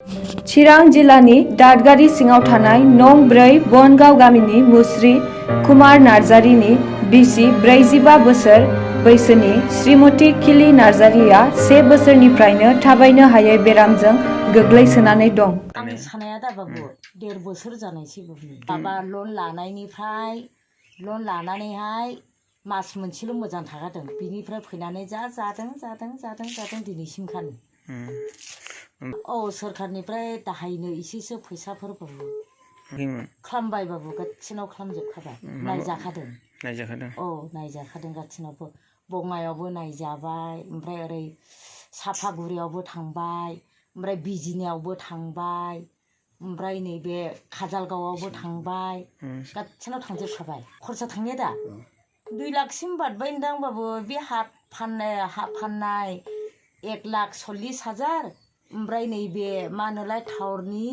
चिरां जिल्लानि दादगारि सिङाव थानाय नं 4 बनगाव गामिनि मुस्रि कुमार नार्जारिनि बिसि 45 बोसोर बैसोनि श्रीमती खिलि नार्जारिया 1 बोसोरनिफ्रायनो थाबायनो हायै बेरामजों गोग्लैसोनानै दं। आं सानाया दा बाबु 1.5 बोसोर जानायसै बाबा लन लानानैहाय मास मोनसेल' मोजां थागादों बिनिफ्राय फैनानै जादों दिनैसिमखानि सोरखारनिफ्राय दाहायनो एसेसो फैसाफोर खालामबाय बाबु गासिनाव खालामजोबखाबाय नायजाखादों नायजाखादों गासिनावबो बङाइयावबो नायजाबाय ओमफ्राय ओरै साफागुरियावबो थांबाय ओमफ्राय बिजिनियावबो थांबाय ओमफ्राय नैबे काजलगावआवबो थांबाय गासिनाव थांजोबखाबाय खरसा थांनाया दा 2 लाखसिम बारबाय होनदां बाबु बे हा फाननाय 1,40,000 ओमफ्राय नैबे मा होनोलाय टावरनि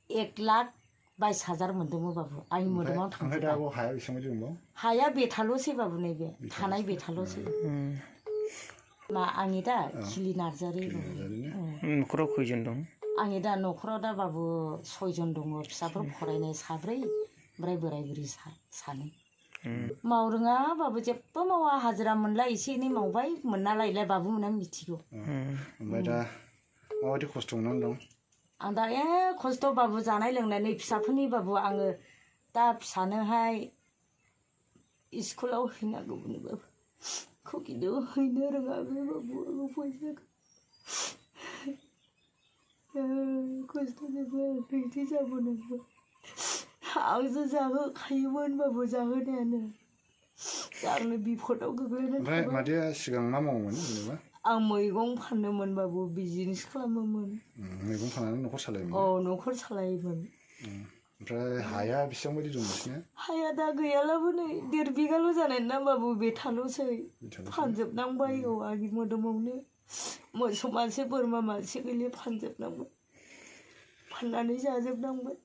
1,22,000 मोनदोंमोन बाबु आंनि मोदोमाव थांजोबबाय हाया बेथाल'सै बाबु नैबे थानाय बेथाल'सै मा आंनि दा खिलि नार्जारि न'खराव खयजन दं आंनि दा न'खराव दा बाबु 6 जन दङ फिसाफोर फरायनाय 4 ओमफ्राय बोराय बुरि 2 मावरोङा बाबु जेबो मावा हाजिरा मोनला एसे एनै मावबाय मोनना लायलाय बाबु मोनहा मिथिगौ ओमफ्राय दा माबायदि खस्थ' मोननानै दं आं दा खस्थ' बाबु जानाय लोंनायनि फिसाफोरनि बाबु आङो दा फिसानोहाय स्कुलाव हैनांगौमोन बाबु खिन्थु हैनो रोङाखै बाबु आङो फैसाखौ खस्थ'जोंबो बिदि जाबोनांगौ आंसो जाहोखायोमोन बाबु जाहोनायानो आंनो बिपदआव गोग्लैनानै ओमफ्राय मादैया सिगां मा मावोमोन जेनेबा आं मैगं फानोमोन बाबु बिजनेस खालामोमोन मैगं फाननानै न'खर सालायोमोन न'खर सालायोमोन ओमफ्राय हाया बेसेबां बायदि दं नोंसिना हाया दा गैयालाबो नै 1.5 बिगाल' जानाय ना बाबु बेथाल'सै फानजोबनांबाय आंनि मोदोमावनो मोसौ मासे बोरमा मासे गैले फानजोबनांबाय फाननानै जाजोबनांबाय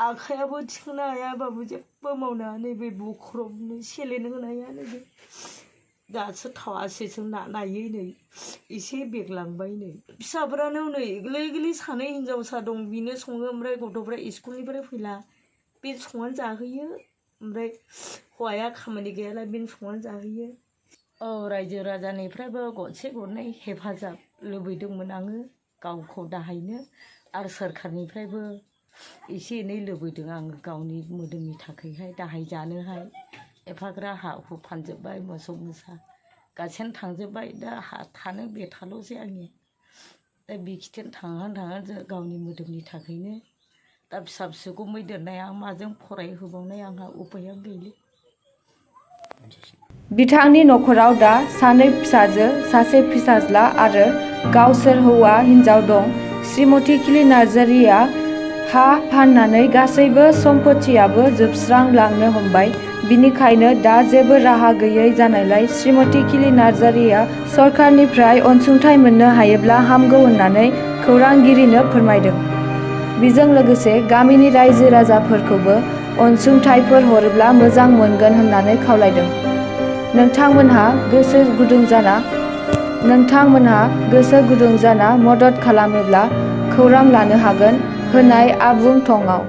आखायाबो थिखोनो हाया बाबु जेबो मावनो हाया नैबे बुख्रबनो सेलेन होनो हाया नैबे दासो थावासेसो नायै नै एसे बेरलांबाय नै फिसाफ्रानो नै गोरलै 2 हिनजावसा दं बिनो सङो ओमफ्राय गथ'फ्रा स्कुलनिफ्राय फैला बे संनानै जाहोयो ओमफ्राय हौवाया खामानि गैयाला बेनो संनानै जाहोयो रायजो राजानिफ्रायबो गरसे गरनै हेफाजाब लुबैदोंमोन आङो गावखौ दाहायनो आरो सोरखारनिफ्रायबो एसे एनै लुबैदों आङो गावनि मोदोमनि थाखायहाय दाहाय जानोहाय एफाग्रा हा हु फानजोब्बाय मोसौ मोसा गासैनो थांजोब्बाय दा हा थानो बेथाल'सै आंनि दा बिखिथेन थांहां गावनि मोदोमनि थाखायनो दा फिसा फिसौखौ दोननाय आं माजों फरायहोबावनाय आंहा उपाया गैले बिथांनि न'खराव दा 2 फिसाजो 1 फिसाज्ला आरो गावसोर हौवा हिन्जाव दं। श्रीमती खिलि नार्जारिया हा फाननानै गासैबो सम्पथियाबो जोबस्रांलांनो हमबाय। बिनिखायनो दा जेबो राहा गैयै जानायलाय श्रीमती खिलि नार्जारिया सरकारनिफ्राय अनसुंथाइ मोननो हायोब्ला हामगौ होननानै खौरांगिरिनो फोरमायदों। बेजों लोगोसे गामिनि रायजो राजाफोरखौबो अनसुंथाइफोर हरोब्ला मोजां मोनगोन होननानै खावलायदों। नोंथांमोनहा गोसो गुदुं जाना मदद खालामोब्ला खौरां लानो हागोन होनाय आबुं थंआव।